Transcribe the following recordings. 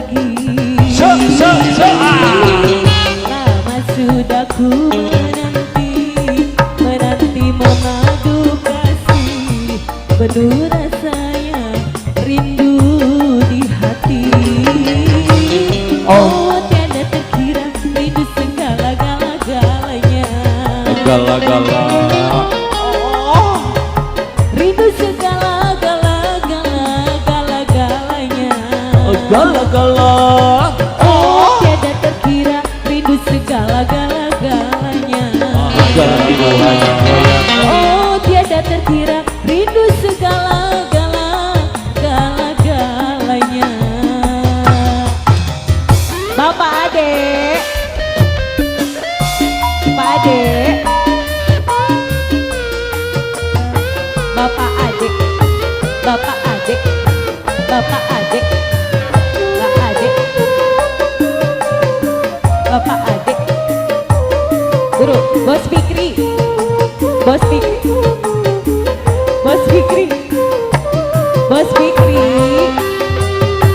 pergi. Lama sudah ku menanti, menanti memadu kasih, penuh rasanya rindu di hati. Oh, tiada terkira rindu segala-gala-galanya. Gala-gala. Oh, rindu segala-gala-gala-gala-galanya. Gala-gala. Oh, tiada terkira rindu segala-gala-galanya. Gala-galanya. Oh, tiada terkira rindu segala-gala-gala-galanya. Bapak Ade, Pak Ade, Bapak Ade, Bapak Ade, Bapak Ade, Pak Ade, Bapak Ade, Guru, Bos Fikri, Bos Fikri, Bos Fikri, Bos Fikri,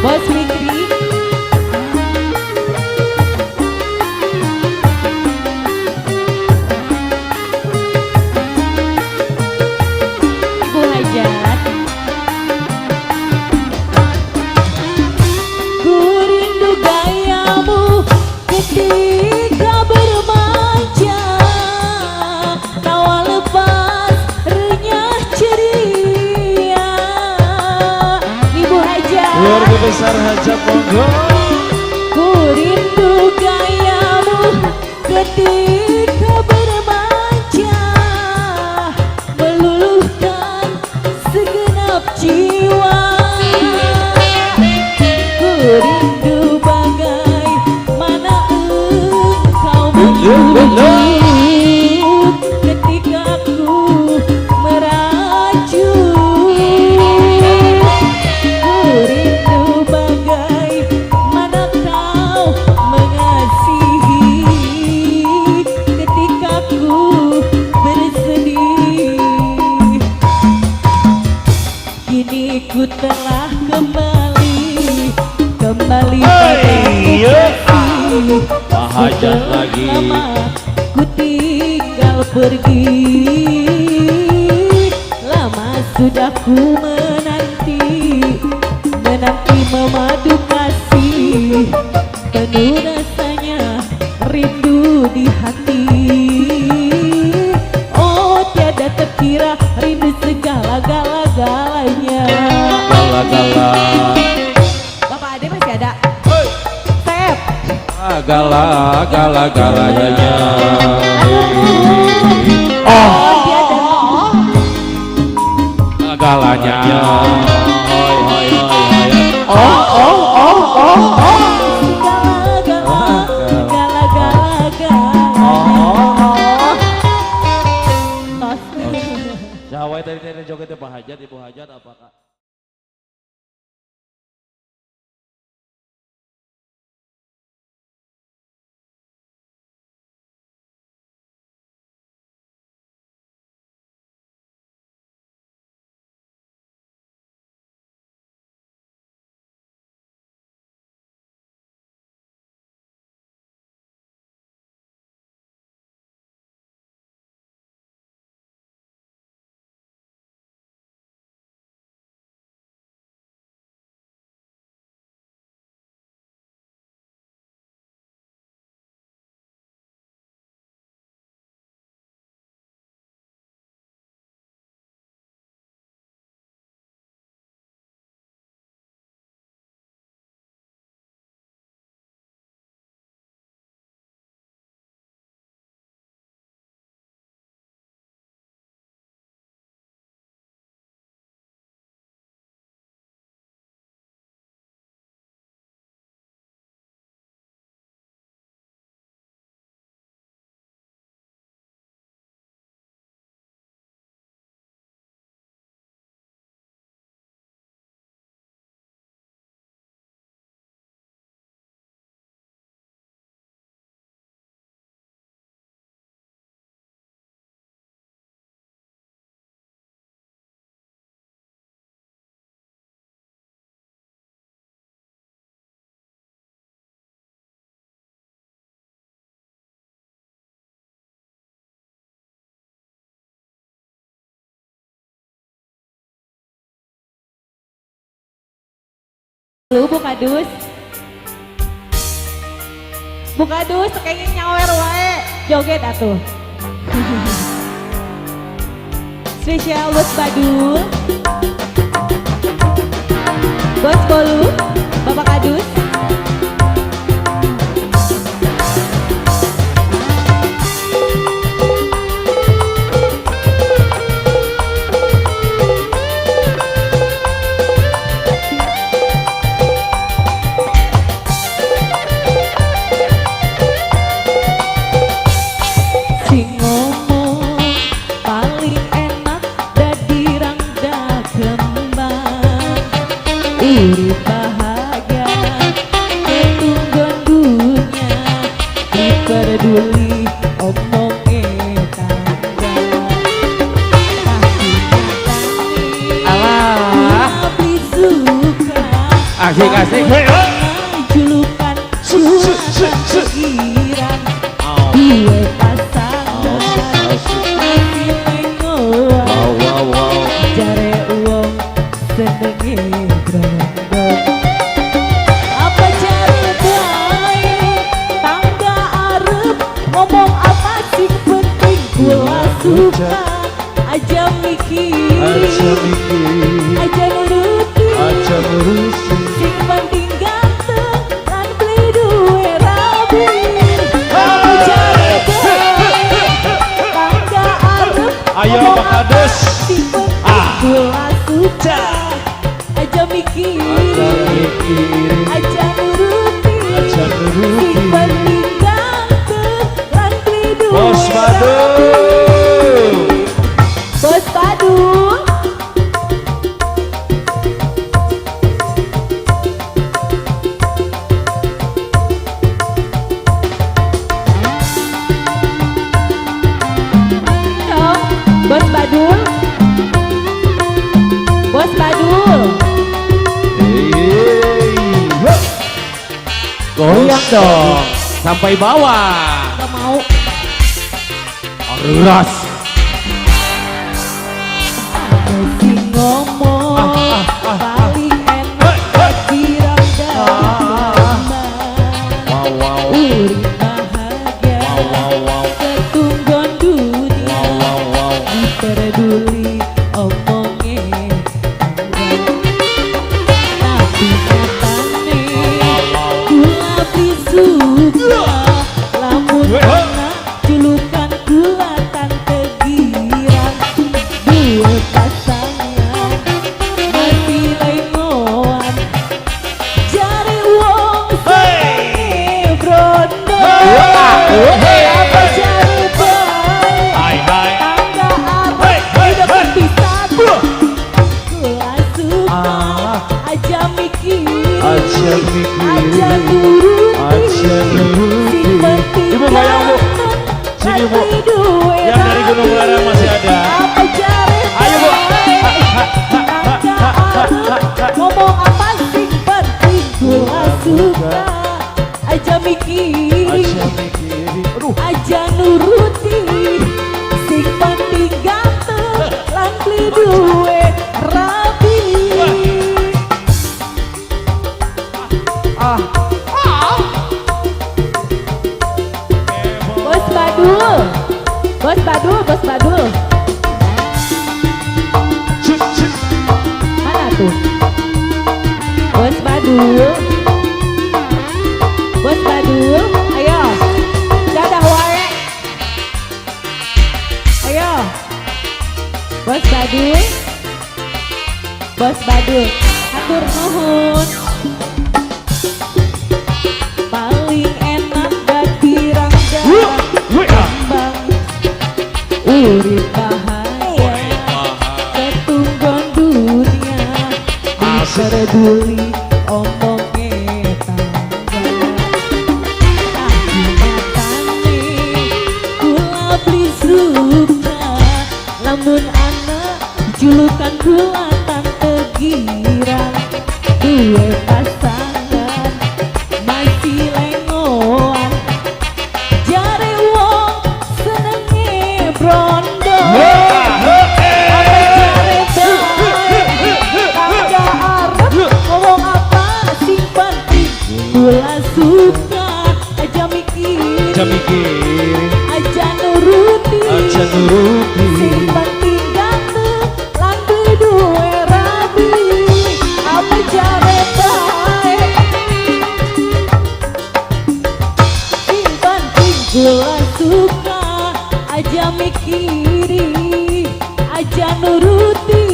Bos Fikri. Ibu Hajat. Ku rindu gayamu ketika bermanja, tawa lepas renyah ceria. Ibu Hajat. Keluarga besar Hajat monggo. Ku rindu gayamu ketika bermanja, meluluhkan segenap jiwa. Ku rindu bagaimana engkau membujuk ketika ku merajuk. Ku rindu bagaimana kau mengasihi ketika ku bersedih. Kini ku telah kembali, kembali padamu kasih. Pak Hajat lagi. Lama ku tinggal pergi, lama sudah ku menanti, menanti memadu kasih, penuh rasanya rindu di hati. Oh, tiada terkira rindu segala-gala-galanya. Gala-gala. Bapak Ade masih ada? Sep. Gala gala galanya. Oh, tiada. Galanya. Hoi hoi hoi hoi. Oh oh oh oh oh. Segala-gala, gala-gala-galanya. Oh. Tos. Jawa tadi tadi joget Pak Hajat, Ibu Hajat apakah? Lu buka dus. Buka dus kayaknya nyawer wae. Joget atuh. Spesial buat Badul. Bos Bolu, Bapak Kadus. Sing ngomong paling enak dadi rangda kembang. Urip bahagia ketunggon dunya, diperduli omonge tangga. Tapi nyatane Alah. kula beli suka. Asik, asik. Hei, hei. Julukan Su, su, su, su. girang. Oh. Duwe pasangan Asik. masih lengoan. Wow, wow, wow. Jare wong senenge grondong. Apa jare bae tangga arep ngomong apa sing penting kula suka. Aja mikir, Aja mikir, aja nuruti, aja ngurusi. Sing penting ganteng lan beli duwe rabi. Apa jare bae tangga arep Ayo, ngomong Pak apa Kadus. sing penting Ah. kula suka. Aja mikir, Aja mikir, aja nuruti, aja nuruti. Sing penting ganteng lan beli duwe Bos rabi. Badul. Bos Badul. Dong, Bos Badul. Bos Badul. Hey, ho. Goyang dong sampai bawah. Gak mau. Ras. Sing ngomong paling enak dadi rangda kembang. Wow, wow. Urip bahagia Wow, wow. ketunggon dunia, Wow, wow. diperduli omonge tangga. Tapi nyatane kula beli suka lamun ana julukan kula tante girang. Duwe pasangan masih lengoan, jare wong senenge brondong. Apa jare bae Hai, hai. tangga arep Hey, hey, udah hey. kepisah. Kula suka. Ah. Aja mikir, Aja mikir, aja nuruti, aja nuruti. Sing penting Ibu goyang, Bu. ganteng, Sini, Bu. lan duwe Yang dari Gunung rabi. Larang masih ada. Apa jare Ayo, Bu. bae tangga arep ngomong apa sing penting kula suka. Aja mikir, Aja mikir. Aduh. Aja nuruti, sing penting ganteng lan beli duwe rabi. Ah. Bos Badul, Bos Badul, Bos Badul. Cip, cip. Mana tuh Bos Badul? Bos Badul, ayo. Dadah wae. Ayo, Bos Badul. Bos Badul, hatur nuhun. Paling enak dadi rangda Wih, ah. kembang. Urip bahagia ketunggon dunia, Asik. diperduli omonge tangga. Tapi nyatane kula beli suka lamun ana julukan kula tante girang. Duwe pasangan masih lengoan, jare wong senenge brondong. Apa jare bae tangga arep ngomong apa sing kula suka, aja mikir, Aja mikir, aja nuruti, aja nuruti. Sing penting ganteng lan duwe rabi. Apa jare bae? Sing penting kula suka, aja mikiri, aja nuruti.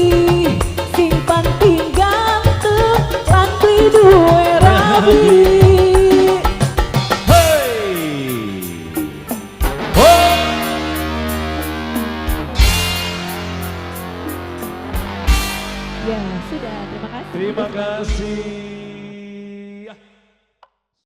Sing penting ganteng lan duwe rabi. Hey. Oh. Ya sudah, terima kasih. Terima kasih.